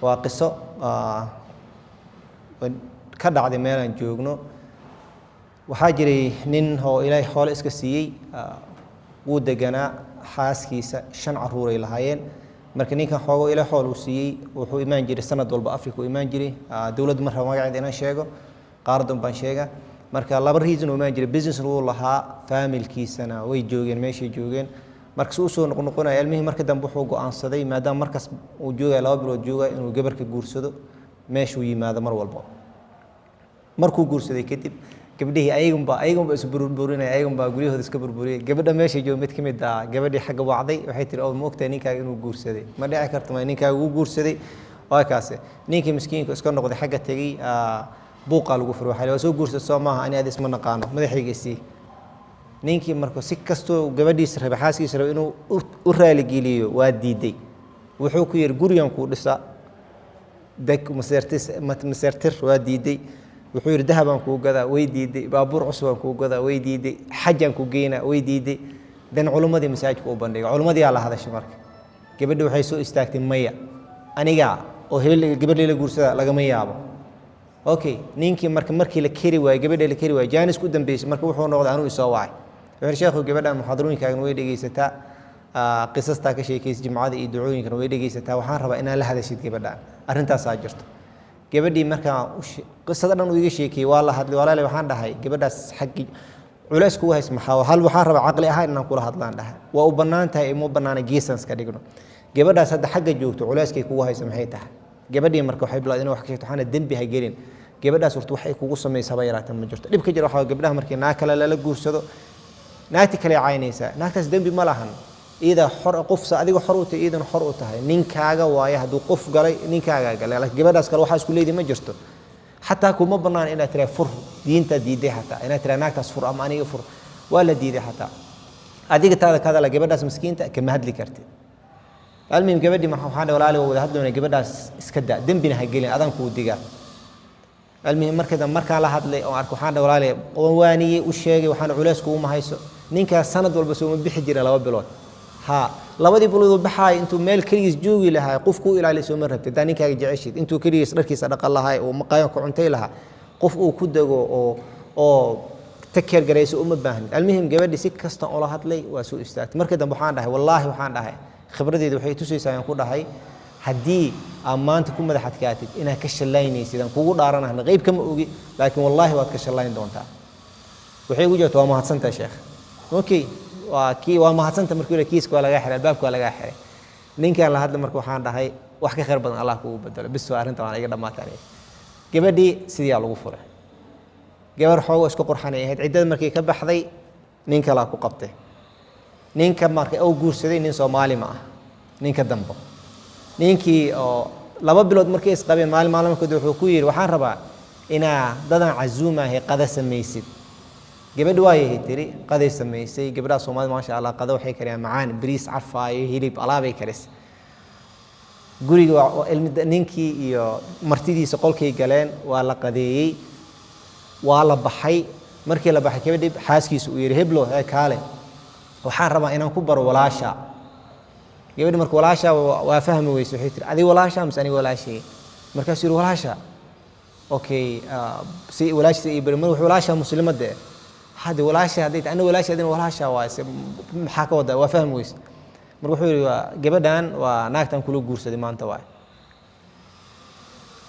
Waa qiso ka dhacday meelaan joogno. Waxaa jiray nin oo Ilaahay xoole iska siiyey, wuu deganaa xaaskiisa, shan caruuray lahaayeen. Marka ninkan xoogo Ilaah xool uu siiyey, wuxuu imaan jiray sanad walba Africa uu imaan jiray. Dowladdu ma raba magaceeda inaan sheego, qaaradun baan sheega. Marka laba reason uu imaan jiray: business wuu lahaa, familkiisana way joogeen meeshay joogeen. Marka si usoo noqnoqonaya ilmihii, marka dambe wuxuu go'aansaday, maadaama markaas uu joogaya 2 bilood joogaya, inuu gabarka guursado meeshuu yimaado mar walba. Markuu guursaday kadib, gabdhihii ayagunba is burburinaya, ayagunbaa guryahooda iska burburiyay. Gabadha meesha jooga mid ka mid ah gabadhii xagga wacday, waxay tihi: "Oo ma ogtahay ninkaaga inuu guursaday? Ma dhici karto ma ninkaaga uu guursaday?" Waa kaase ninkii miskiinka iska noqday, xagga tegey, buuqaa lagu furay. Waxaa la: "Waa soo guursad soo maaha? Ani adi isma naqaano, madaxayga isii." Ninkii marka si kastoo gabadhiisa rabay, xaaskiisa rabay inuu u raaligeliyo, waa diiday. Wuxuu ku yidhi: "Gurigan kuu dhisa, deg." Maseertis maseertir, waa diiday. Wuxuu yidhi: "Dahabaan kuu gadaa." Way diiday. "Baabuur cusubaan kuu gadaa." Way diiday. "Xajaan ku geynaa." Way diiday. Dan culummadii masaajidka u bandhigay, culummadii aa la hadashay. Marka gabadhi waxay soo istaagtay: "Maya, aniga oo hebel gabadhii la guursada lagama yaabo." Okay, ninkii marka markii la keri waayey, gabadha la keri waayey, jaanis ku dambeysay, marka wuxuu noqday anuu isoo wacay. Wuxuu yidhi: "Sheekhu, gabadhan muxaadarooyinkaagan way dhegeysataa, qisastaa ka sheekaysa jimcada iyo ducooyinkana way dhegeysataa. Waxaan rabaa inaad la hadashid gabadhan, arrintaasaa jirto." Gabadhii markaa qisada dhan uu iga sheekeyey, waa la hadlay. "Walaale," waxaan dhahay, "gabadhaas xaggii culays kugu hays maxaa? Hal waxaan rabaa caqli ahaan inaan kula hadlaan," dhahay. "Waa u bannaan tahay, ima bannaana, geesaan iska dhigno. Gabadhaas hadda xagga joogto, culayskay kugu haysa maxay tahay?" Gabadhii marka waxay bilowday inay wax ka sheegto. Waxaana dembi ha gelin gabadhaas, horta wax ay kugu samaysa haba yaraata ma jirto. Dhib ka jira waxaa gabdhaha markii naag kale lala guursado, naagti kale caynaysaa. Naagtaas dembi ma lahan, iidaa xor qofsa, adiga xor u tahay, iidana xor u tahay. Ninkaaga waaye, hadduu qof galay ninkaagaa galay, laakiin gabadhaas kale waxaa isku leedihi ma jirto. Xataa kuma bannaan inaad tiraa fur, diintaa diiday. Xataa inaad tiraa naagtaas fur ama aniga fur, waa la diiday. Xataa adiga taada ka hadala, gabadhaas miskiinta kama hadli kartid. Almuhim, gabadhii marka waxaan dhahay: "Walaali, waa wada hadloona, gabadhaas iska daa, dembina ha gelin, adaan kuu digaa." Almuhim, marka dambe markaan la hadlay oo arko, waxaan dhahay: "Walaali," oon waaniyey, u sheegay, waxaan culays kuguma hayso. Ninkaas sanad walba sooma bixi jira 2 bilood? Ha, labadii bilood uu baxaay, intuu meel keligiis joogi lahaa, qof kuu ilaaliya sooma rabtid? Haddaa ninkaaga jeceshid, intuu keligiis dharkiisa dhaqan lahaa oo maqaayanka cuntay lahaa, qof uu ku dego oo take care garayso uma baahnid. Almuhim, gabadhii si kasta ula hadlay, waa soo istaagtay. Markii dambe waxaan dhahay: "Wallaahi," waxaan dhahay, "khibradeedu waxay tusaysaa," aan ku dhahay, "haddii aad maanta ku madax adkaatid, inaad ka shallaynaysid aan kugu dhaaranahna. Qeyb kama ogi, laakiin wallaahi waad ka shallayn doontaa." Waxay ugu jirta: "Waa mahadsantahay, sheekh." Okay, waa kii, waa mahadsanta. Markii hore kiiska waa lagaa xiray, albaabka waa lagaa xiray. Ninkaan la hadlay marka waxaan dhahay: "Wax ka khayr badan Allah kugu bedelo." Bis waa arrinta waan iga dhammaatay aniga. Gabadhii sidiyaa lagu furay. Gabar xoogo isku qurxanay ahayd. Ciddada markii ka baxday, nin kalaa ku qabtay. Ninka marka uu guursaday nin Soomaali ma ah. Ninka dambo, ninkii oo 2 bilood markay isqabeen, maalin maalin wuxuu ku yidhi: "Waxaan rabaa inaa dadan casuumahay, qada samaysid." Gabadhi waayahay tiri, qaday samaysay. Gabadhaha Soomaalida, maasha Allah, qada waxay kariyaan macaan, bariis carfaayo, hilib, alaabay karisay. Guriga ninkii iyo martidiisa qolkay galeen, waa la qadeeyey, waa la baxay. Markii la baxay, gabadhi xaaskiisa uu yidhi: "Heblo, ee kaale, waxaan rabaa inaan ku baro walaasha." Gabadhi marka walaasha waa fahmi weyse. Waxay tiri: "Adiga walaasha mise aniga walaashay?" Markaasuu yidhi: "Walaasha." Okay, si walaashiisa iyo bari mar walaasha muslimadda eh hadde, walaasha hadday tahay, aniga walaasha, adina walaasha waay, se maxaa ka wadaa? Waa fahmi weyse. Marka wuxuu yidhi: "Waa gabadhan, waa naagtan kula guursaday maanta, waay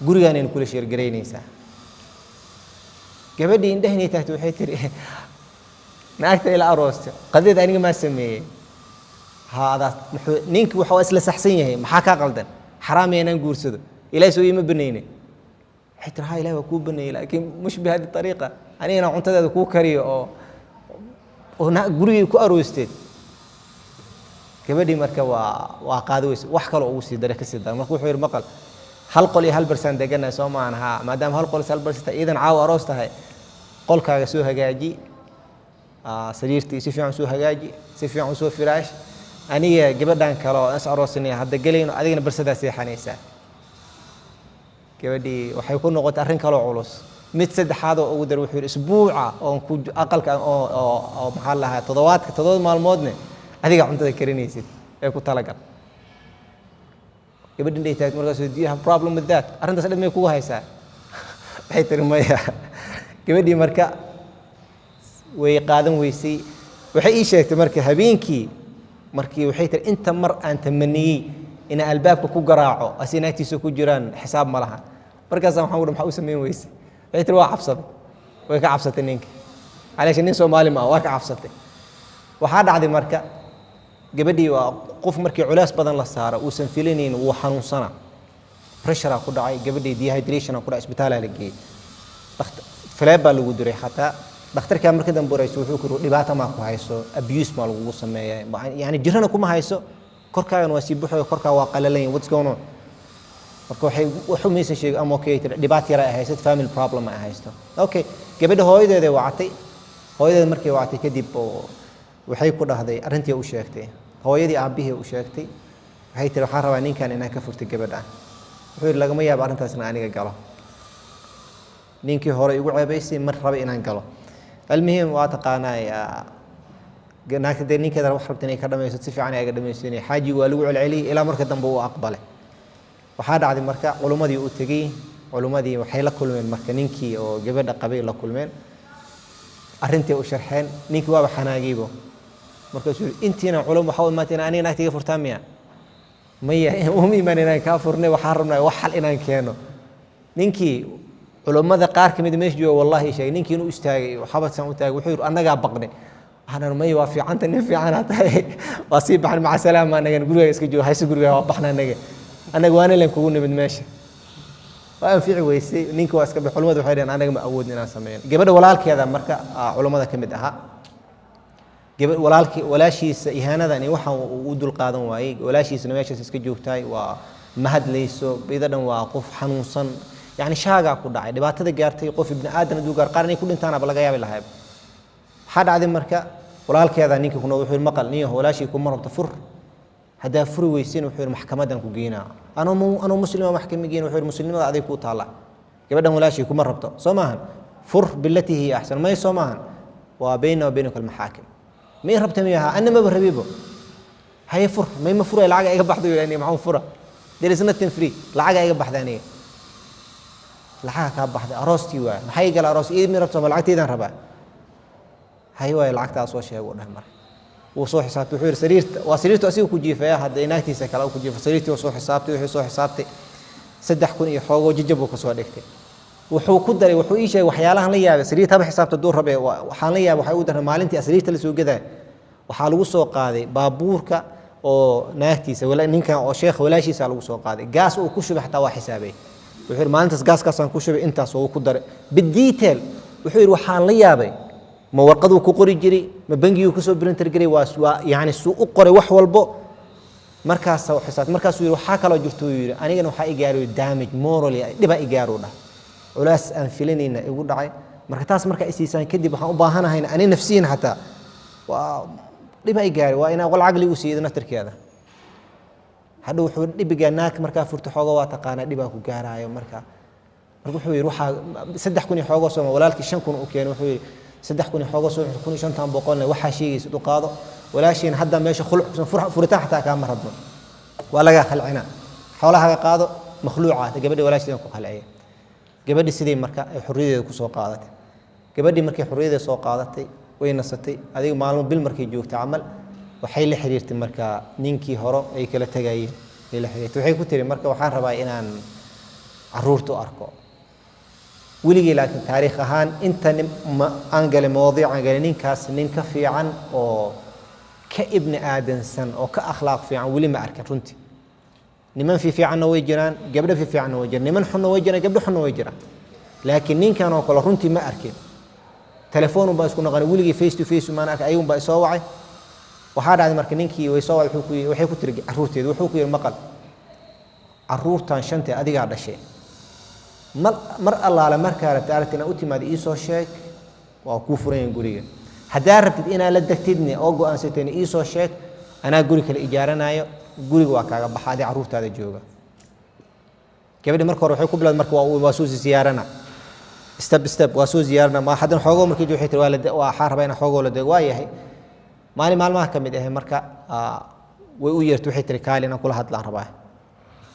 gurigaanayna kula share garaynaysaa." Gabadhii indhahanay taagtay, waxay tiri: "Naagta ila aroostay, qadada aniga maa sameeyey?" Ha, adaas muxuu ninki waxa isla saxsan yahay, maxaa kaa qaldan? Xaraam inaan guursado? Ilahay soo iima banayne. Waxay tiri: "Ha, Ilahi waa kuu baneeyey, laakiin mush bi hadi ariiqa, aniga inaan cuntadeeda kuu kariyo oo gurigay ku aroosteed." Gabadhii marka waa qaadi weyse, wax kaloo ugu sii daray, kasii daray. Marka wuxuu yidhi: "Maqal, hal qol iyo hal barsaan deganahay, soo maahan? Haa, maadaama hal qol hal barsi tahay, iidan caawa aroos tahay, qolkaaga soo hagaaji, sariirtii si fiican soo hagaaji, si fiican soo firaash. Aniga gabadhan kale oo is aroosanay hadda gelayno, adigana barsadaa seexanaysaa." Gabadhii waxay ku noqotay arrin kaloo culus. Mid saddexaad oo ugu dar, wuxuu yidhi: "Isbuuca oon ku aqalka oo maxaa lahaa, toddobaadka 7 maalmoodne adiga cuntada karinaysid ee ku talagal." Gabadh indhay taagtay. Markaasuu, "Do you have problem with that? Arrintaas dhib may kugu haysaa?" Waxay tiri, "Maya." Gabadhii marka way qaadan weysay. Waxay ii sheegtay marka habeenkii markii, waxay tiri, inta mar aan tamaniyey inaan albaabka ku garaaco asi naagtiisa ku jiraan, xisaab ma laha. Markaasaan waxaan uhi, "Maxaa u samayn weysay?" Waxay tiri, "Waa cabsaday." Way ka cabsatay ninka, caleesha nin Soomaali ma ah, waa ka cabsatay. Waxaa dhacday marka gabadhii waa qof markii culays badan la saaro uusan filinayn, wuu xanuunsanaa, pressure ku dhacay gabadhii, dehydration ku dhacay, isbitaalaa la geeyey, faleeb baa lagu diray. Xataa dhakhtarkaa marka dambe warayso, wuxuu ku yiri, "Dhibaata maa ku hayso? Abuse maa lagugu sameeya? Yani jirana kuma hayso, korkaagana waa sii buxayo, korkaa waa qalalan, what's going on?" Marka waxay waxu maysan sheegin ama okay tiri, dhibaata yar ay haysat, family problem ay haysto. Okay, gabadha hooyadeeday wacatay. Hooyadeed markay wacatay kadib oo waxay ku dhahday, arrintii u sheegtay hooyadii, aabbihii u sheegtay. Waxay tiri, "Waxaan rabaa ninkan inaan ka furtay gabadhan." Wuxuu yidhi, "Lagama yaabo arrintaasna aniga galo. Ninkii hore igu ceebaysay, mar raba inaan galo." Almuhim, waa taqaanaa naagta dee ninkeeda wax rabta inay ka dhamayso, si fiican ay ga dhamaysanay. Xaajigu waa lagu celceliyey ilaa marka dambe uu aqbalay. Waxaa dhacday marka culummadii u tegey. Culummadii waxay la kulmeen marka ninkii oo gabadha qabay la kulmeen, arrintii u sharxeen. Ninkii waaba xanaagaybo. Markaasuu yidhi, "Intiina culum waxaa u imaatay aniga naagta iga furtaa miya? Maya, uma imaan inaan kaa furnay. Waxaan rabnaa wax xal inaan keeno." Ninkii culummada qaar ka mid meesha jooga, wallahi, sheegay ninkii inuu istaagay, xabadsan u taagay. Wuxuu yidhi, "Annagaa baqnay." Waxaan, "Maya, waa fiicanta, nin fiicanaa tahay." Waa sii baxan, "Maca salaama, anagan guriga iska jooga, hayse guriga, waa baxna anaga, annaga waana len kugu nimid meesha." Waa anfici weysay ninki, waa iska bax. Culimadu waxay dhaheen, "Anaga ma awoodin inaan sameeyno." Gabadha walaalkeeda marka culummada ka mid ahaa. Gabadh walaalki walaashiisa ihaanadan iyo waxaan uu u dul qaadan waayey. Walaashiisana meeshaas iska joogtahay, waa ma hadlayso ida dhan, waa qof xanuunsan, yani shaagaa ku dhacay. Dhibaatada gaartay qof ibni aadan hadduu gaar, qaar inay ku dhintaanaba laga yaabi lahaa. Waxaa dhacday marka walaalkeeda ninkii ku nool wuxuu yidhi, "Maqal niyaho, walaashii kuma rabto, fur. Haddaa furi weysin," wuxuu yidhi, "maxkamadan ku geynaa. Anoo muslima maxkama geyn." Wuxuu yidhi, "Muslimnimada aday kuu taalla. Gabadhan walaashii kuma rabto, soo maahan? Fur bilatii hiya axsan. May, soo maahan? Waa bayna wa baynaka almaxaakim. May rabta miyaha? Anna maba rabibo. Haye, fur." "May, ma furaya, lacaga iga baxdo." Yidhi, "Aniga maxaan fura? There is nothing free. Lacaga iga baxda aniga." "Lacaga kaa baxday? Aroostii waay. Maxay gala aroos? Ii mi rabto ma lacagteydaan rabaa? Haye, waay, lacagtaa soo sheego," u dhahay. Marka wuu soo xisaabtay. Wuxuu yidhi, sariirta waa sariirtu asiga ku jiifaya, hadda naagtiisa kale ku jiifo. Sariirtii waa soo xisaabtay. Wuxuu soo xisaabtay 3000 iyo xoogoo jajab buu kasoo dhigtay. Wuxuu ku daray, wuxuu ii sheegay waxyaalahan la yaabay. Sariirta haba xisaabta duu rabe. Waxaan la yaabay, waxay ugu daray maalintii sariirta la soo gadaya, waxaa lagu soo qaaday baabuurka oo naagtiisa, ninkan oo sheekha walaashiisa lagu soo qaaday. Gaas uu ku shubay xataa waa xisaabay. Wuxuu yidhi, "Maalintaas gaaskaasaan ku shubay intaas." Oo ku daray bidetail. Wuxuu yidhi, "Waxaan la yaabay, ma warqaduu ku qori jiray, ma bangiguu kasoo printer garay? Waa yani suu u qoray wax walbo." Markaas xisaab markaasuu yidhi, "Waxaa kaloo jirto," uu yidhi, "anigana waxaa i gaaray damage morally, dhibaa i gaaruu dhah, culaas aan filanayna igu dhacay. Marka taas markaa isiisaan kadib, waxaan u baahanahayna ani nafsiyan xataa waa dhibaa i gaaray, waa inaan lacag ligu siiyo naftirkeeda." Hadhow wuxuu dhibigaa naag markaa furto xooga, waa taqaanaa, dhibaa ku gaaraayo. Marka wuxuu yidhi, waxaa 3000 iyo xoogo sooma? Walaalkii 5000 u keenay. Wuxuu yidhi, 3000 iyo xoogo soo, 1500-na waxaa sheegaysa u qaado. Walaashiin hadda meesha khuluc kusan furitaan xataa kaama rabno, waa lagaa khalcinaa, xoolahaga qaado, makhluuca gabadhi walaashiidan ku khalciya. Gabadhi sidii marka ay xorriyadeeda kusoo qaadatay. Gabadhii markay xorriyadeeda soo qaadatay, way nasatay. Adiga maalmo bil markay joogtay camal, waxay la xiriirtay marka ninkii hore ay kala tegayeen ay la xiriirtay. Waxay ku tiri marka, "Waxaan rabaa inaan caruurta u arko." Weligii laakiin taariikh ahaan inta aan galay mawaadiic aan galay, ninkaas nin ka fiican oo ka ibni aadansan oo ka akhlaaq fiican weli ma arkin runtii. Niman fiifiicanna way jiraan, gabdho fiifiicanna way jiraan, niman xunna way jiraan, gabdho xunna way jiraan, laakiin ninkan oo kale runtii ma arkin. Telefoon baa isku naqanay, weligii face to face maan arkay, ayagun baa isoo wacay. Waxaa dhacday marka ninkii way soo wacay. Wuxuu ku yidhi, waxay ku tiri carruurteedu, wuxuu ku yidhi, "Maqal, carruurtan shantee adigaa dhashay. Mar mar allaale markaa rabtid aragtid inaad u timaado, ii soo sheeg, waa kuu furan yahay guriga. Haddaa rabtid inaad la degtidne oo go-aansateen, ii soo sheeg, anaa guri kale ijaaranaayo, guriga waa kaaga baxa, adi carruurtaada jooga." Gabadhi marka hore waxay ku bilowday marka waa soo ziyaarana, step step waa soo ziyaarana. Ma haddana xoogoo markii waxay tiri, waa la waxaa rabaa inaan xoogoo la dego. Waa yahay. Maalin maalmaha ka mid ahe marka way u yeertay. Waxay tiri, "Kaali, inaan kula hadlaan rabaa."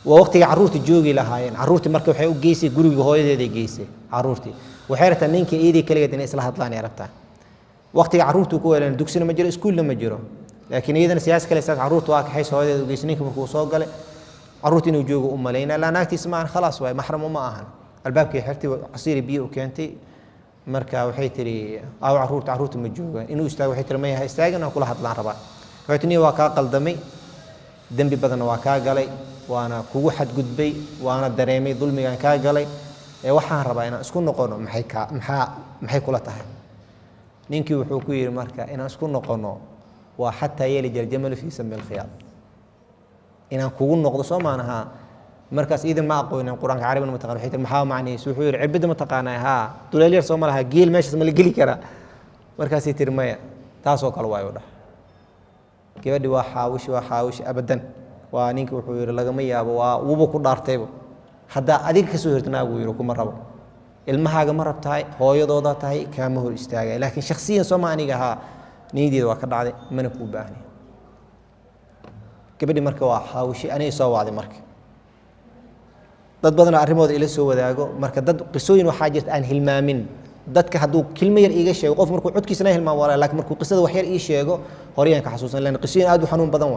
Waa waqtiga carruurta joogi lahaayeen. Carruurtii marka waxay u geysay guriga hooyadeeday geysay carruurtii. Waxay rabtaa ninka iyadii kaligeed inay isla hadlaan ay rabtaa. Waqtiga carruurtu ku weeleen dugsina ma jiro, iskuulna ma jiro, laakiin iyadana siyaas kale saas carruurta waa kaxays, hooyadeed u geysay. Ninka markuu soo galay, carruurta inuu joogo u malaynaa, laa, naagtiisa ma ahan, khalaas waay, maxram uma ahan. Albaabkii xirtay, casiiri biyo u keentay. Marka waxay tiri: "Aaw carruurta?" "Carruurta ma joogaan." Inuu istaago waxay tiri: "Maya, ha istaagin, aan kula hadlaan rabaa." Waxay tiri: "Niyo, waa kaa qaldamay, dembi badanna waa kaa galay, waana kugu xadgudbay, waana dareemay dulmigaan kaa galay, ee waxaan rabaa inaan isku noqono. Maxay kaa maxaa maxay kula tahay?" Ninkii wuxuu ku yidhi: "Marka inaan isku noqono waa حتى يلج الجمل في سم الخياط, inaan kugu noqdo soo maanaha." Markaas iidan ma aqoonin Qur-aanka, carabina ma taqaan. Waxay tiri: "Maxaa macnihiis?" Wuxuu yidhi: "Cirbida ma taqaanaa? Haa, duleel yar soo ma laha? Geel meeshaas ma la geli karaa?" Markaasay tiri: "Maya." "Taasoo kale waayo," dhah. Gabadhi waa xaawishi, waa xaawishi, abadan waa ninka. Wuxuu yidhi: "Lagama yaabo." Waa wuba ku dhaartayba: "Haddaa adiga kasoo hirta naagu," yidhi, "kuma rabo. Ilmahaaga ma rabtahay, hooyadooda tahay, kaama hor istaagay, laakiin shakhsiyan sooma aniga ahaa, niyaddeeda waa ka dhacday, mana kuu baahni." Gabadhi marka waa xaawishi, aniga soo wacday. Marka dad badanoo arrimooda ila soo wadaago. Marka dad qisooyin waxaa jirta aan hilmaamin. Dadka hadduu kilmo yar iiga sheego, qof markuu codkiisana hilmaamo walaa, laakiin markuu qisada wax yar ii sheego, horeyaan ka xasuusan, lan qisooyin aad u xanuun badan.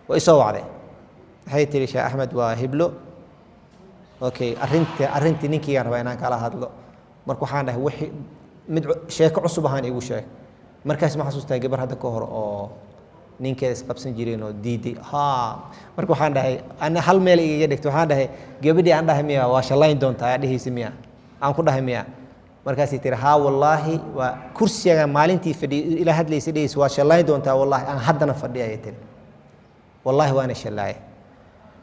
Waa isoo wacday, waxay tihi: "Sheekh Axmed, waa hiblo. Okay, arrintii ninkiygaan rabaa inaan kala hadlo." Marka waxaan dhahay: "Wixii mid sheeko cusub ahaan igu sheeg." Markaas ma xasuustaa gabar hadda ka hor oo ninkeeda isqabsan jireen oo diiday? "Ha." Marka waxaan dhahay, ana hal meel igaga dhigto, waxaan dhahay: "Gabadhii aan dhahay miya waa shallayn doontaa aa dhehaysa miya aan ku dhahay miya?" Markaasay tiri: "Haa, wallaahi, waa kursiga maalintii fadhiy ila hadlaysa dhehaysa waa shallayn doontaa, wallaahi aan haddana fadhiya," ayay tiri. "Wallaahi waana shallaayay."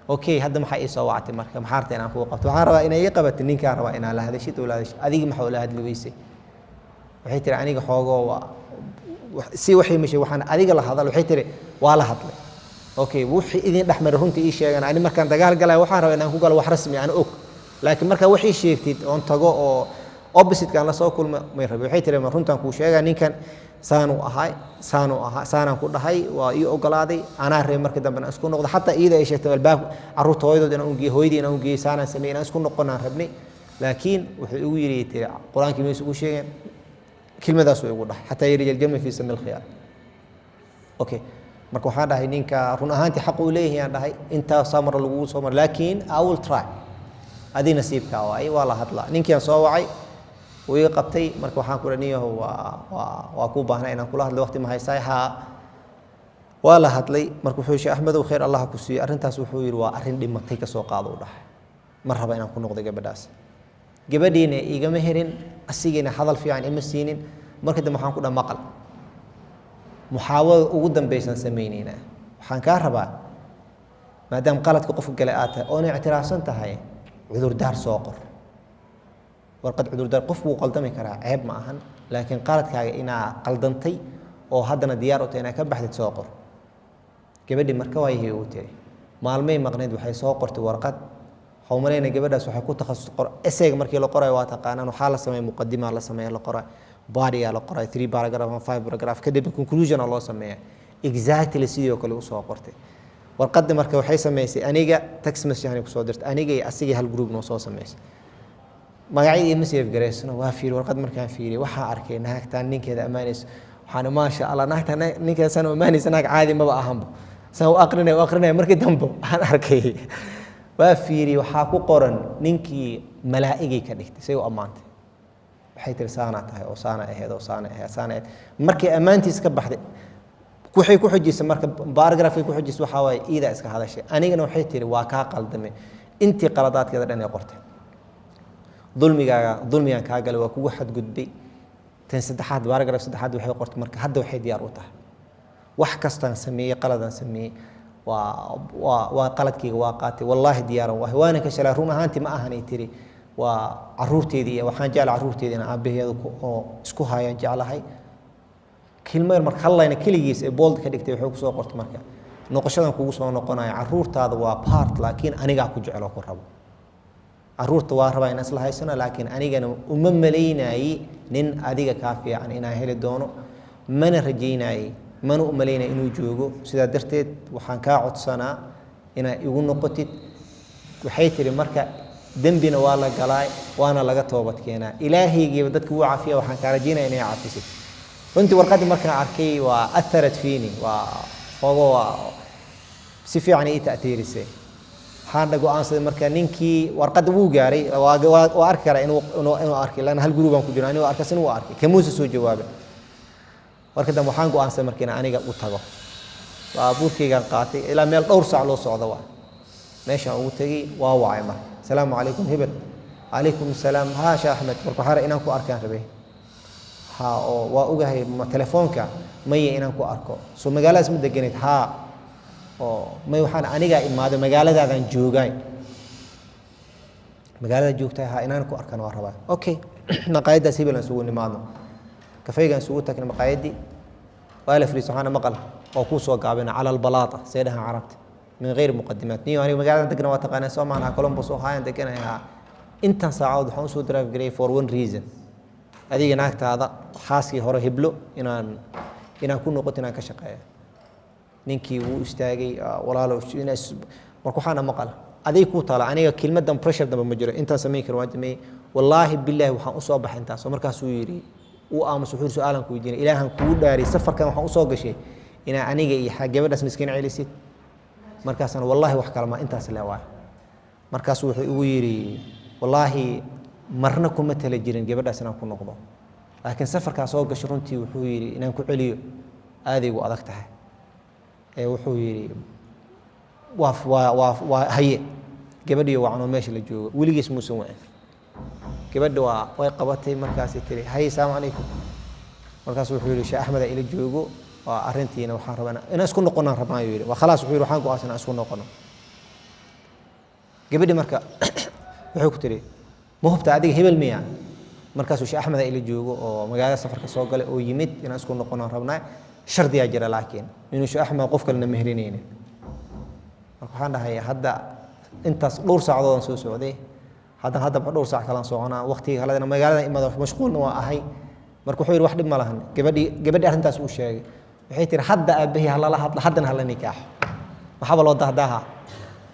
"Okay, hadda maxaa ii soo wactay? Marka maxaa rabtaa inaan kugu qabto?" "Waxaan rabaa inay ii qabatay ninkaan rabaa inaan la hadashid oo la hadashid. Adigi maxaa ula hadli weysay?" Waxay tiri: "Aniga xoogoo waa si waxay mashay, waxaan adiga la hadal." Waxay tiri: "Waa la hadlay." "Okay, wixii idin dhexmaray runtii ii sheegan. Ani markaan dagaal galaya waxaan rabaa inaan ku galo wax rasmi aan og, laakiin markaa waxay sheegtid oon tago oo opposite-kaan la soo kulma may rabi." Waxay tiri: "Ma runtaan kuu sheegaa? Ninkan saanuu ahay, saanuu ahaa, saanaan ku dhahay, waa ii ogolaaday, anaa rabay markii dambe inaan isku noqdo. Xataa iyada ay sheegtay albaab carruurta hooyadood inaan ugeeyey, hooyadii inaan ugeeyey, saanaan sameeyey, inaan isku noqonaan rabnay, laakiin wuxuu igu yidhi," tiri, "qur-aankii maysu ugu sheegeen, kelmadaas uu igu dhahay, حتى يلج الجمل في سم الخياط." Okay, marka waxaan dhahay: "Ninka run ahaantii xaq uu leeyahay," aan dhahay, "intaasaa mar lagugu soo mara, laakiin I will try. Adii nasiibkaa waaye, waa la hadlaa." Ninkii aan soo wacay, wuu iga qabtay. Marka waxaan ku dhahay: "Niyahow, waa kuu baahnaa inaan kula hadlo. Waqti ma haysaay?" "Haa." Waa la hadlay. Marka wuxuu yidhi: "Axmedow, khayr Allah ku siiyo. Arrintaas," wuxuu yidhi, "waa arrin dhimatay, ka soo qaado," u dhahay. "Ma raba inaan ku noqdo gabadhaas. Gabadhiina igama herin, asigiina hadal fiican ima siinin." Marka dambe waxaan ku dhaha: "Maqal, muxaawada ugu dambaysaan samaynaynaa. Waxaan kaa rabaa, maadaama qaladka qofka gale aad tahay oona ictiraafsan tahay, cudurdaar soo qor, warqad cudurdaar. Qofku wuu qaldami karaa, ceeb ma ahan, laakiin qaladkaaga inaa qaldantay oo haddana diyaar u tahay inaa ka baxdid soo qor." Gabadhii marka waayahay uu tiri. Maalmay maqnayd, waxay soo qortay warqad. Waxaa u malaynaya gabadhaas waxay ku takhasus qor essayga. Markii la qorayo waa taqaanaan, waxaa la sameeya muqadima la sameeya, la qoray, body la qoray, three paragraph ama five paragraph, kadib conclusion loo sameeya. Exactly sidii oo kale usoo qortay warqadda. Marka waxay samaysay aniga text message ani kusoo dirtay, aniga iyo asigii hal group noo soo samaysay. Magacyadii ima save garaysano. Waa fiiri warqad. Markaan fiiriyay, waxaan arkay naagtaan ninkeeda ammaanayso. Waxaan: "Maasha Allah, naagtaan ninkeeda saan u ammaanaysa, naag caadi maba ahanba." Saan u aqrinay, u aqrinay, markii dambe waxaan arkay, waa fiiriyey, waxaa ku qoran ninkii malaa'igay ka dhigtay. Say u ammaantay, waxay tiri: "Saanaa tahay oo saana ahayd oo saana ahayd, saana ahayd." Markay ammaantiis ka baxday, waxay ku xujisay, marka paragraphkay ku xujisay waxaa waaye iidaa iska hadashay. "Anigana," waxay tiri, "waa kaa qaldamay." Intii qaladaadkeeda dhan ay qortay: "Dulmigaaga, dulmigaan kaa galay, waa kugu xadgudbay." Tan saddexaad, paragraph saddexaad, waxay qortay marka hadda waxay diyaar u tahay: "Wax kastaan sameeyey, qaladaan sameeyey, waa qaladkayga waa qaatay, wallaahi diyaaran wahay, waana ka shalay. Run ahaantii ma ahanay," tiri, "waa caruurteedii iyo waxaan jeclay caruurteedii inaan aabbaheeda oo isku hayaan jeclahay." Kilmo yar marka hallayna keligiis ee bold ka dhigtay waxay kusoo qortay marka: "Noqoshadan kugu soo noqonaya caruurtaada waa part, laakiin anigaa ku jecel oo ku rabo. Caruurta waa rabaa inaan isla haysano, laakiin anigana uma malaynayi nin adiga kaa fiican inaan heli doono, mana rajaynaayi, mana u malaynaya inuu joogo. Sidaa darteed waxaan kaa codsanaa inaad Inaa igu noqotid. Waxay tihi marka dembina waa la galaa, waana laga toobad keenaa, ilaahaygiiba dadka wuu cafiya, waxaan kaa rajaynaya inay cafisid. Runtii warqaddii markaan arkay waa atharat fiini, waa xoogo, waa si fiican ii ta'tiirisay. Waxaan go-aansaday marka ninkii warqadda wuu gaaray, waa arki karaa inuu arkay, lan hal guri baan ku jira, anigu arkas inuu arkay, kamuuse soo jawaabay. Marka dambe waxaan go-aansaday marka inaan aniga u tago. Baabuurkaygaan qaatay, ilaa meel dhowr saac loo socdo waa meeshaan ugu tegey. Waa wacay marka: "Asalaamu calaykum, hebel." "Calaykum asalaam." "Haa, Sheekh Axmed, marka waxaa inaan ku arkaan rabay." "Ha, oo waa ogahay, ma telefoonka?" "Maya, inaan ku arko." "Soo magaaladaas ma deganeyd?" "Haa." "Oo may, waxaan anigaa imaaday, magaaladaadaan joogaay." "Magaalada joogtahay?" "Ha, inaan ku arkan waa rabaa." "Okay, maqaayaddaas hebel aan isugu nimaadno." Kafaygaan isugu tagnay maqaayaddii, waa la fariis. Waxaana maqal oo kuu soo gaabina cala albalaata, say dhahaan Carabta, min غير muqadimaat: "Niyo, aniga magaalada degna waa taqaanaa, soo maanaha? Columbus oo haayaan deganay. Haa, intan saacadood waxaan usoo drive gareeyay for one reason: adiga naagtaada, xaaskii hore heblo, inaan ku noqoto, inaan ka shaqeeyo." Ninkii wuu istaagay: "Walaalo, marka waxaana maqal, aday kuu taala, aniga kelmadan pressure dambe ma jiro, intaan samayn karo waan sameeyey, wallaahi bilaahi waxaan usoo baxay intaas." Markaasuu yidhi, uu aamus, wuxuu yidhi: "Su-aalan ku weydiinay, Ilaahan kugu dhaariyay, safarkan waxaan usoo gashay inaa aniga iyo gabadhaas miskiin celisid?" Markaasaan: "Wallaahi wax kale ma, intaas le waay." Markaasuu wuxuu igu yidhi: "Wallaahi marna kuma tala jirin gabadhaas inaan ku noqdo, laakiin safarkaa soo gasho runtii," wuxuu yidhi, "inaan ku celiyo aaday ugu adag tahay." Ee wuxuu yidhi: Waa haye." Gabadhiyo wacanoo meesha la joogo, weligiis muusan wacin gabadha, waa way qabatay. Markaasay tiri: "Haye, asalaamu calaykum." Markaasu wuxuu yidhi: "Sheekh Axmeda ila joogo, waa arrintiina waxaan rabaa inaan isku noqonaan rabnaa," ayuu yidhi. Waa khalaas, wuxuu yidhi, "waxaan go'aansan inaan isku noqono." Gabadhi marka wuxuu ku tiri: "Ma hubta adiga hebel miya?" Markaasuu: "Sheekh Axmeda ila joogo oo magaalada safarka soo galay oo yimid, inaan isku noqonaan rabnaa, shardiyaa jira laakiin inuu Sheekh Axmed qof kalena meherinaynin." Marka waxaan dhahay: "Hadda intaas dhowr saacadoodaan soo socday, haddana haddaba dhowr saac kalaan soconaa, waqtiga kalena magaalada imada, mashquulna waa ahay." Marka wuxuu yidhi: "Wax dhib ma lahan." Gabadhii arrintaas uu sheegay, waxay tihi: "Hadda aabahii halala hadla, haddana hala nikaaxo, maxaaba loo dahdaaha?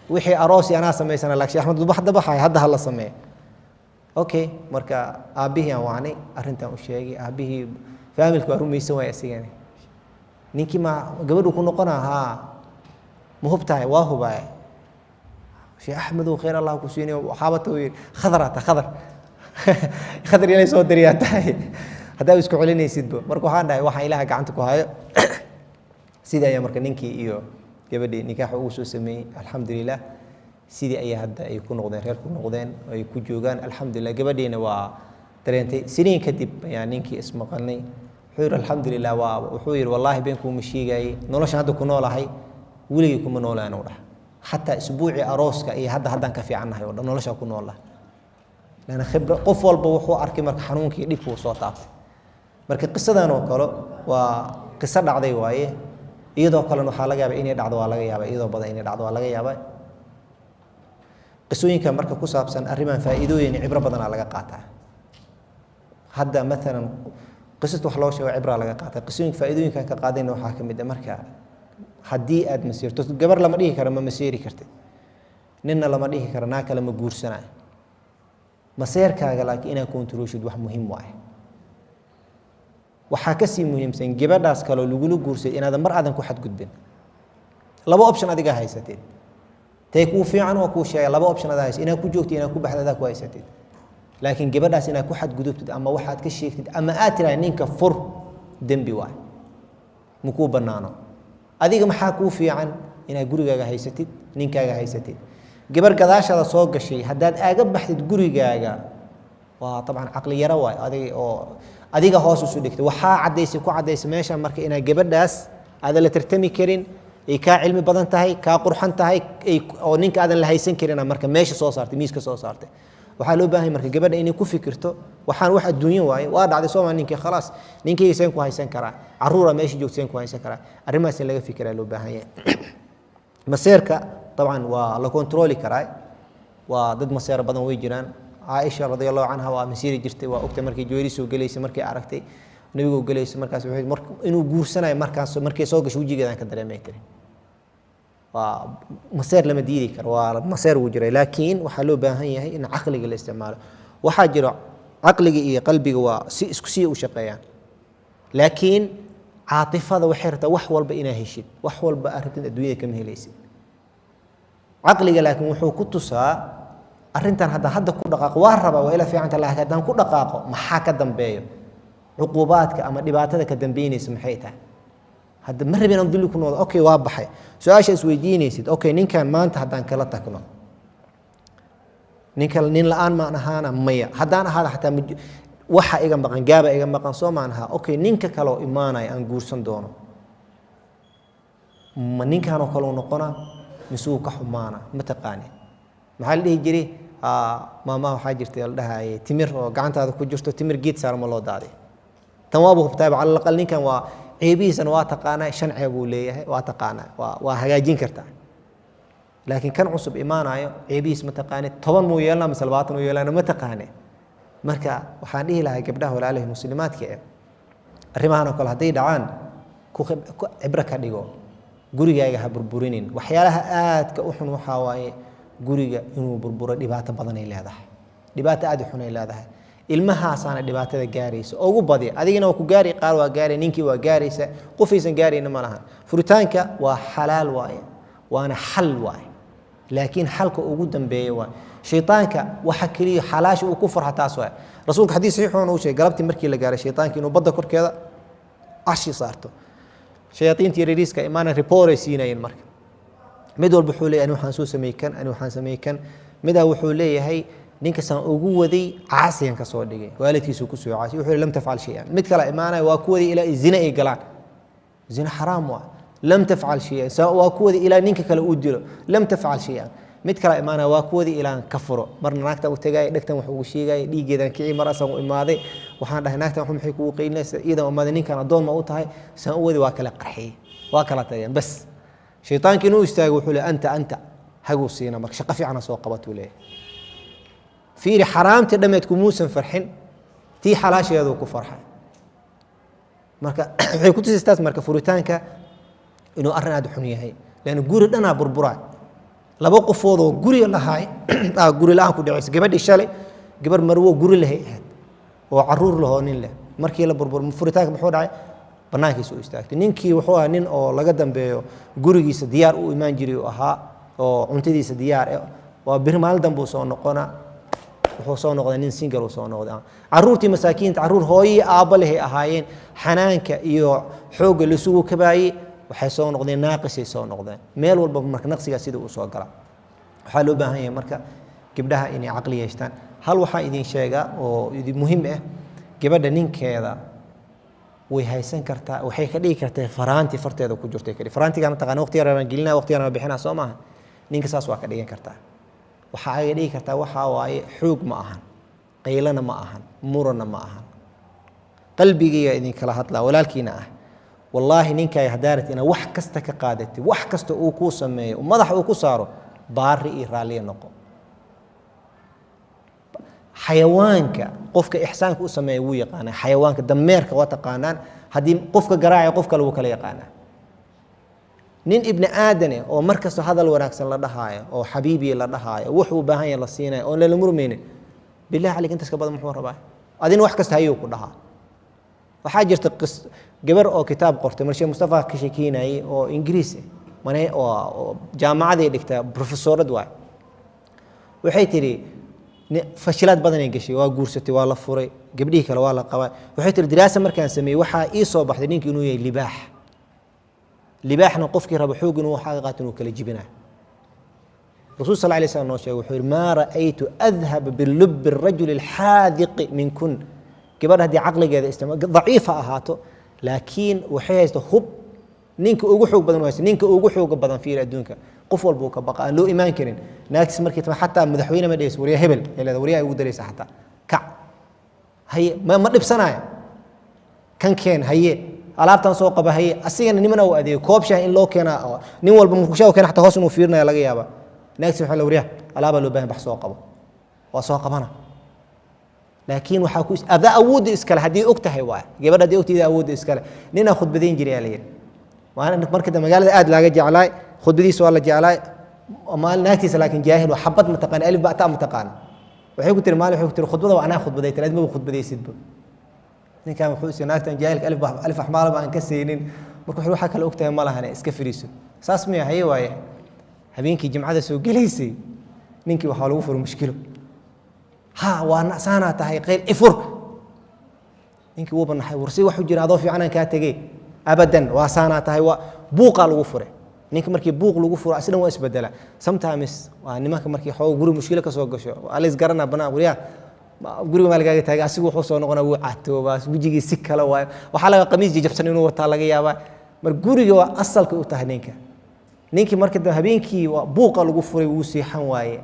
Wixii aroosi anaa samaysana, laakiin Axmed duba hadda baxay, hadda hala sameeyo." Okay, marka aabbihii aan wacnay, arrintaan u sheegay. Aabbihii faamilka waa rumaysan waaya isigani: "Ninkii ma gabadhu ku noqonaa?" "Haa." "Ma hubtahay?" "Waa hubaaya." "Sheekh Axmedow, khayr Allah ku siinayo, waxaaba ta yidhi khadraa ta khadar khadar inay soo diriyaa tahay haddaa isku celinaysidba." Marka waxaan dhahay: "Waxaan Ilaaha gacanta ku hayo." Sidii ayaa marka ninkii iyo gabadhii nikaaxa ugu soo sameeyey, alxamdulilah. Sidii ayaa hadda ay ku noqdeen, reer ku noqdeen, ay ku joogaan, alxamdulilah. Gabadhiina waa dareentay. Siniin kadib ayaa ninkii ismaqalnay. Wuxuu yidhi: "Alxamdulilah." Waa wuxuu yidhi: "Wallaahi been kuuma sheegayey, noloshan hadda ku noolahay weligay kuma noolaan," u dhah, "xataa isbuucii arooska iyo hadda haddaan ka fiicannahay oo dhan noloshaa ku noollah." Lan khibra qof walba wuxuu arkay marka xanuunkii dhibku uu soo taabtay. Marka qisadan oo kale waa qiso dhacday waaye. Iyadoo kalena waxaa laga yaaba inay dhacdo, waa laga yaaba iyadoo badan inay dhacdo, waa laga yaaba. Qisooyinka marka ku saabsan arrimaan faa'iidooyin, cibro badanaa laga qaataa. Hadda maalan qisasta wax loo sheego, cibraa laga qaataa. Qisooyinka faa'iidooyinkan ka qaadayna waxaa ka mid ah: marka haddii aad masiirto, gabar lama dhihi karo ma masiiri kartid, ninna lama dhihi karo naa kale ma guursanayo maseerkaaga, laakiin inaad controlshid wax muhiim waaye. Waxaa kasii muhiimsan gabadhaas kaloo lagula guursay inaadan mar aadan ku xadgudbin. Laba option adigaa haysateed, tee kuu fiican waa kuu sheega. Laba option adaa haysa: inaad ku joogtid, inaad ku baxda adaa ku haysatid. Laakiin gabadhaas inaad ku xadgudubtid ama waxaad ka sheegtid ama aad tirahay ninka fur, dembi waay, makuu bannaano. Adiga maxaa kuu fiican? Inaad gurigaaga haysatid, ninkaaga haysatid. Gabar gadaashaada soo gashay haddaad aaga baxdid gurigaaga, waa dabcan caqli yaro waay, adiga oo adiga hoos usu dhigtay. Waxaa caddaysay, ku caddaysay meesha marka inaad gabadhaas aadan la tartami karin, ay kaa cilmi badan tahay, kaa qurxan tahay, ay oo ninka aadan la haysan karina. Marka meesha soo saartay, miiska soo saartay. Waxaa loo baahan marka gabadha inay ku fikirto: waxaan wax adduunyo waaye, waa dhacday sooma, ninkii khalaas, ninkayga seen ku haysan karaa, caruura meesha joogta seen ku haysan karaa? Arrimahaas in laga fikiraa loo baahan yahay. Maseerka dabcan waa la controli karaa, waa dad maseer badan way jiraan. Caaisha radi Allahu canha waa masiiri jirtay, waa ogtay. Markay joori soo gelaysay, markay aragtay nabigu gelayso, markaas wuxuu inuu guursanayo markaas markay soo gasho wejigeedaan ka dareemay tiri. Waa maseer, lama diidi karo, waa maseer wuu jiray, laakiin waxaa loo baahan yahay in caqliga la isticmaalo. Waxaa jiro caqliga iyo qalbiga waa si isku sii u shaqeeyaan, laakiin caatifada waxay rabtaa wax walba inaa heshid, wax walba aad rabtid adduunyada kama helaysid. Caqliga laakiin wuxuu ku tusaa arrintan haddaan hadda ku dhaqaaqo, waa rabaa, waa ila fiicanta, laakiin haddaan ku dhaqaaqo maxaa ka dambeeyo? Cuquubaadka ama dhibaatada ka dambeynaysa maxay tahay? Hadda ma rabin inaan dulli ku noqdo. Okay, waa baxay su-aasha isweydiinaysid. Okay, ninkan maanta haddaan kala tagno, ninka nin la-aan maan ahaana? Maya. Haddaan ahaada xataa waxa iga maqan, gaaba iga maqan, soo maan ahaa? Okay, ninka kale oo imaanaya aan guursan doono, ma ninkanoo kale u noqona mise wuu ka xumaana? Ma taqaani. Maxaa la dhihi jiray? Maamaha waxaa jirtay la dhahayay, timir oo gacantaada ku jirto, timir geed saar ma loo daaday. Tan waaba hubtaayba. Cala alaqal ninkan waa ceebihiisana waa taqaanaa, shan ceeb uu leeyahay waa taqaanaa, waa hagaajin kartaa. Laakiin kan cusub imaanayo ceebihiis ma taqaani, 10 muu yeelana mise 20 uu yeelana, ma taqaani. Marka waxaan dhihi lahaa gabdhaha walaalahi muslimaadka eh, arrimahan oo kale hadday dhacaan, ku cibro ka dhigo, gurigaaga ha burburinin. Waxyaalaha aadka u xun waxaa waaye guriga inuu burburo. Dhibaato badanay leedahay, dhibaato aad u xun ay leedahay. Ilmahaasaana dhibaatada gaaraysa ugu badi. Adigina waa ku gaari, qaar waa gaari, ninkii waa gaaraysa, qofaysan gaarayna ma lahan. Furitaanka waa xalaal waaye, waana xal waaye, laakiin xalka ugu dambeeya waay. Shaytaanka waxa keliya xalaasha uu ku farxa taas waay. Rasuulka xadiis saxiixuuna uu sheegay, galabtii markii la gaaray, shaytaanka inuu badda korkeeda carshi saarto, shayaaiinta yaryariiska imaana, report ay siinayeen. Marka mid walba wuxuu leeyahay, ani waxaan soo sameeyey kan, ani waxaan sameeyey kan. Midaa wuxuu leeyahay, ninkasaan ugu waday caasiyan ka soo dhigay, waalidkiisuu ku soo caasiy. Wuxuu lam tafcal shay-an. Mid kale imaanaya, waa ku waday ilaa zina ay galaan, zina xaraam waa, lam tafcal shay-an. Waa ku waday ilaa ninka kale uu dilo, lam tafcal shay-an. Mid kale imaanaya, waa ku waday ilaan ka furo. Marna naagtan u tagay, dhegtan wax ugu sheegay, dhiiggeedan kici. Mar asaan u imaaday, waxaan dhahay, naagtan wax maxay kugu qaylinaysaa? Iidan imaaday, ninkan addoon ma u tahay? Saan u wadi, waa kala qarxiyey, waa kala tageen. Bas shaytaanki inuu istaago, wuxuu leeyahay, anta anta haguu siina. Marka shaqo fiicana soo qabatuu leeyahay. Fiiri, xaraamtii dhammeed kumuusan farxin, tii xalaasheeduu ku farxay. Marka waxay ku tusaystaas marka furitaanka inuu arrin aad u xun yahay, leanna guri dhanaa burburaa. Laba qofoodoo guri lahaay aa guri la-aan ku dhacaysa. Gabadhii shalay gabar marwo guri lahay ahayd oo caruur lahoo nin leh, markii la burbur furitaanka muxuu dhacay? Banaankiisa u istaagtay. Ninkii wuxuu ahaa nin oo laga dambeeyo, gurigiisa diyaar u imaan jiray uu ahaa, oo cuntadiisa diyaar eh. Waa bir maalin dambe uu soo noqona, wuxuu soo noqday nin single uu soo noqday. Caruurtii masaakiinta, caruur hooyii aabbo lehay ahaayeen, xanaanka iyo xoogga lasugu kabaayey, waxay soo noqdeen naaqisay soo noqdeen. Meel walba marka naqsigaa sida uu soo gala. Waxaa loo baahan yahay marka gabdhaha inay caqli yeeshtaan. Hal waxaan idin sheegaa oo idin muhiim ah: gabadha ninkeeda way haysan kartaa, waxay ka dhigi kartaa faraanti farteeda ku jirtay. Kadhig faraantigaa, taqaana, waqti yar baan gelinaa, waqti yar baan bixinaa, soo maaha? Ninka saas waa ka dhigan kartaa. Waxaa aga dhigi kartaa waxaa waaye, xoog ma ahan, qaylana ma ahan, murana ma ahan. Qalbigayga idinkala hadlaa, walaalkiina ah. Wallaahi, ninkaaga haddaa rabtid inaad wax kasta ka qaadatid, wax kasta uu kuu sameeyo, madaxa uu ku saaro, baari iyo raalliya noqo. Xayawaanka qofka ixsaanka u sameeya wuu yaqaanaa. Xayawaanka, dameerka waa taqaanaan, haddii qofka garaacaya qof kale wuu kala yaqaanaa. Nin ibni aadane oo mar kasta hadal wanaagsan la dhahaayo, oo xabiibi la dhahaayo, wuxuu u baahan yahay la siinayo, oon lala murmaynin, billahi calayk, intaas ka badan muxuu rabaa? Adina wax kasta hayuu ku dhahaa. Waxaa jirta gabar oo kitaab qortay, mar Sheekh Mustafa ka sheekeynayay, oo Ingiriis ah, mane oo jaamacaday dhigtaa, professorad waay. Waxay tidhi, fashilaad badanay gashay, waa guursatay, waa la furay, gabdhihii kale waa la qabaa. Waxay tihi, diraasa markaan sameeyey, waxaa ii soo baxday ninki inuu yahay libaax. Libaaxna qofkii raba xoog inuu waxaaga qaato inuu kala jibinayo. Rasul sal lay slam noo sheegay, wuxuu yihi, maa ra'aytu adhaba bilubi الrajuli alxaadiqi minkun. Gabadha haddii caqligeeda isticmaal, daciif ha ahaato, laakiin waxay haysta hub ninka ugu xoog badan u haysta. Ninka ugu xooga badan, fiir, adduunka qof walba uu ka baqa, aan loo imaan karin, naagtiis markii tama, xataa madaxweyne ma dhehayso, waryaa hebel ay leedahay, waryaa ay ugu daraysa, xataa kac haye, ma dhibsanaya, kan keen haye, alaabtan soo qaba haye. Asigana nimana uu adeego, koob shaah in loo keena, nin walba markuu shaah u keena xataa hoos inuu fiirinaya laga yaaba. Naagtiis waxaa la, waryaa alaabaa loo baahan, bax soo qabo, waa soo qabana. Laakiin waxaa ku adaa awoodda iskale haddii og tahay waay. Gabadha haddii ogtayda awoodda iskale. Ninaa khudbadayn jiray aa la yidhi, maalin marka dambe magaalada aad laaga jeclaay. Khudbadiisa waa la jeclaay. Maalin naagtiisa laakiin jaahil waa, xabad ma taqaan, alif ba ta ma taqaan. Waxay ku tiri maalin, waxay ku tiri, "Khudbada waa anaa khudbaday tiri, adma khudbadaysidba." Ninkan wuxuu is naagtan jaahilka alif alif axmaal ba aan ka siinin. Marka wuxuu, "Waxaa kale ogtahay ma lahane, iska fariiso." Saas miya? Haye, waaye. Habeenkii jimcada soo gelaysay, ninkii waxaa lagu furay mushkilo. Ha, waa saanaa tahay, qayl ifur. Ninkii wuu banaxay. "War, si wax u jira? Adoo fiicanaan kaa tegey." "Abadan, waa saanaa tahay." Waa buuqaa lagu furay. Ninka markii buuq lagu furo, asna waa isbedela. Sometimes waa nimanka markii xooga guri mushkilo ka soo gasho, waa la isgaranaa banaan. "Waryaa, guriga maa lagaaga taagay?" Asigu wuxuu soo noqonaa, wuu catoobaa, wejigii si kale waayo. Waxaa laga qamiis jajabsan inuu wataa laga yaabaa. Mar guriga waa asalka u tahay ninka. Ninkii marka dambe habeenkii waa buuqa lagu furay, wuu seexan waaye.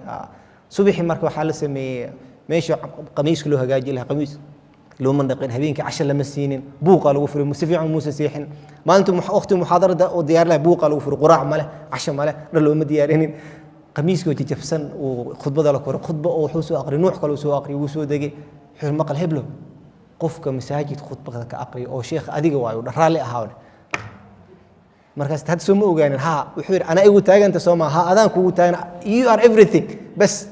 Subaxii marka waxaa la sameeyey, meesha qamiiska loo hagaaji lahaa, qamiis looma dhaqin. Habeenkii casha lama siinin, buuqa lagu furay, si fiican muusa seexin. Maalintu waqti muxaadarada oo diyaar lahay, buuqa lagu furay, quraac male, casho male, dhar looma diyaarinin. Qamiiskoo jajabsan uu khudbada la koray. Khudba oo wuxuu soo aqriyay, nuuc kale uu soo aqriyay, wuu soo degay. Wuxuu, "Maqal heblo, qofka masaajid khudbada ka aqriyo oo sheekh adiga waayo, raalli ahaa." Markaas hadda soo ma ogaanin? Ha, wuxuu yidhi, "Anaa igu taaganta soo maa? Ha, adaan kugu taagan. You are everything." Bas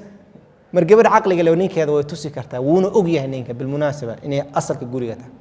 mar gabadh caqliga le ninkeeda way tusi kartaa, wuuna og yahay ninka bilmunaasaba inay asalka guriga tahay.